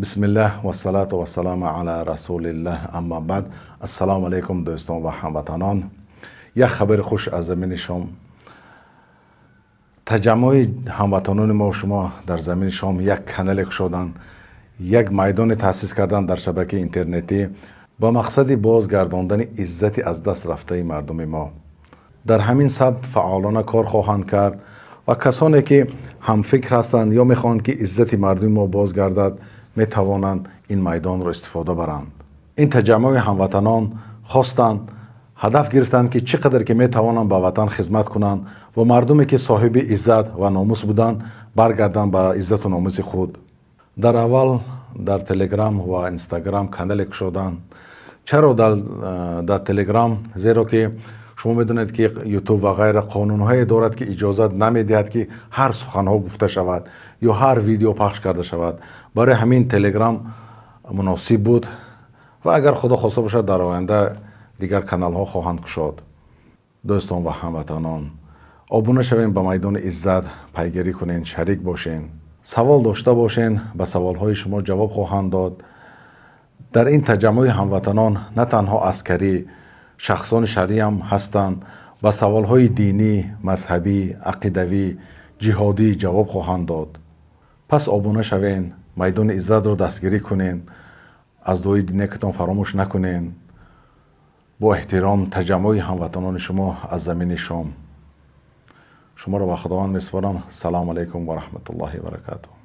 Бисмиллаҳ вассалату вассаламу ала расулиллаҳ, амма баъд. Ассалому алайкум, дӯстон ва ҳамватанон. Як хабари хуш аз замини Шом. Таҷаммуи ҳамватанони мо шумо дар замини Шом як канале кушоданд, як майдоне таъсис карданд дар шабакаи интернетӣ ба мақсади бозгардондани иззати аз даст рафтаи мардуми мо. Дар ҳамин самт фаъолона кор хоҳанд кард ва касоне ки ҳамфикр ҳастанд ё мехоҳанд, ки иззати мардуми мо бозгардад, метавонанд ин майдонро истифода баранд. Ин таҷаммуи ҳамватанон хостанд, ҳадаф гирифтанд, ки чӣ қадар ки метавонанд, ба ватан хизмат кунанд ва мардуме ки соҳиби иззат ва номус буданд, баргарданд ба иззату номуси худ. Дар аввал дар Телеграм ва Инстаграм канале кушоданд. Чаро дар Телеграм? Зеро ки шумо медонед, ки Ютуб ва ғайра қонунҳое дорад, ки иҷозат намедиҳад, ки ҳар суханҳо гуфта шавад ё ҳар видео пахш карда шавад. Барои ҳамин Телеграм муносиб буд ва агар Худо хоста бошад, дар оянда дигар каналҳо хоҳанд кушод. Дӯстон ва ҳамватанон, обуна шавем ба Майдони Иззат, пайгирӣ кунен, шарик бошен. Савол дошта бошен, ба саволҳои шумо ҷавоб хоҳанд дод. Дар ин таҷаммуи ҳамватанон на танҳо аскарӣ, шахсони шаръиам ҳастанд. Ба саволҳои динӣ, мазҳабӣ, ақидавӣ, ҷиҳодӣ ҷавоб хоҳанд дод. Пас обуна шавен, Майдони Иззатро дастгирӣ кунен, аз дуои некатон фаромӯш накунен. Бо эҳтиром, таҷаммуи ҳамватанони шумо аз замини Шом. Шуморо ба Худованд месупорам. Салому алайкум ва раҳматуллоҳи баракатуҳ.